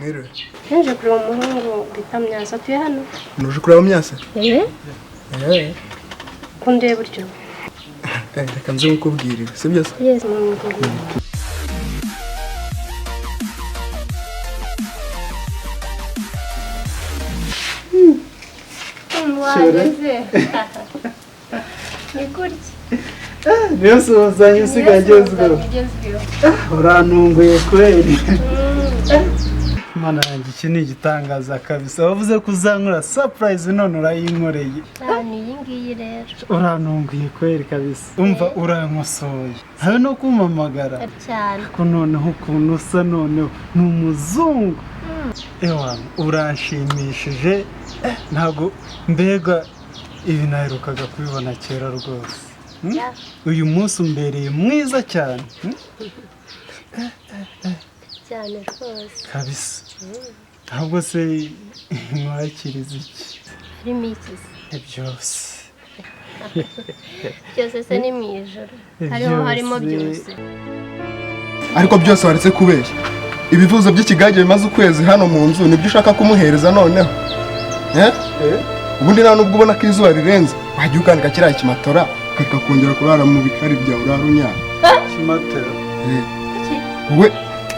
Mwiriwe. Nje kureba umuhungu bita Myasa, atuye hano. Nuje kureba Myasa? Eh? Eh. Kundeba utyo. Reka nze nkukubwirire, sibyo se? Yes, mama. Wageze. Ni gutya. Niyo suhuzanya usigaye agezweho. Urantunguye kweri. Mana yanjye, iki ni igitangaza kabisa. Wavuze ko uzankora surprise none urayinkoreye. Ni iyi ngiyi rero. Urantunguye kweri kabisa. Umva urankosoye. Habe no kumpamagara. Cyane. Ko noneho ukuntu usa noneho ni umuzungu. Ewana uranshimishije, ntabwo mbega ibi naherukaga kubibona kera rwose. Uyu munsi umbereye mwiza cyane. Cyane rwose. Kabisa. Ahubwo se mwakiriza iki? Harimo iki se? Byose. Byose se ni mu ijoro. Hariho harimo byose. Ariko byose waretse kubeshya. Ibivuzo by'ikigage bimaze ukwezi hano mu nzu nibyo ushaka kumuhereza noneho. Ubundi nta nubwo ubona ko izuba rirenze, wajya ukandika kiriya kimatora ukareka kongera kurara mu bikari byawe urara unyara. Kimatera. We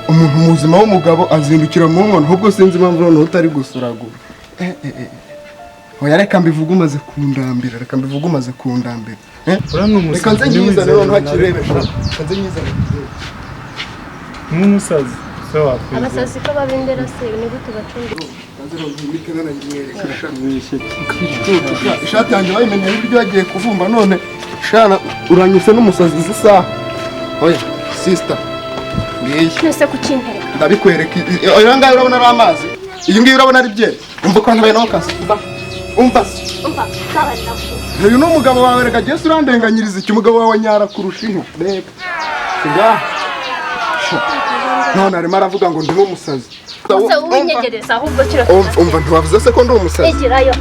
umuntu muzima w'umugabo azindukira mu nkono, ahubwo sinzi impamvu noneho utari gusuragura. Oya reka mbivuge umaze kundambira, reka mbivuge umaze kundambira. Reka nze nyizane noneho hakirebesha. Reka nze nyizane. Nk'umusazi. Abasazi ko babindera se ni gute bacunga? Ishati yanjye bayimenye ibyo yagiye kuvumba none shana uranyuse n'umusazi z'isaha. Oya sister, ngiye nese kukintereka ndabikwereka. Oya ngaho urabona ari amazi, iyi ngiyi urabona ari byeri. Umva ko ntabaye naho kasi. Umva umva kabarira. Uyu ni umugabo wawe, reka Yesu urandenganyiriza iki? Umugabo wawe nyara kurusha inka. Reba ngaha none arimo aravuga ngo ndi umusazi. Usa uwinyegereza ahubwo kira. Umva ntiwavuze se ko ndi umusazi? Egerayo.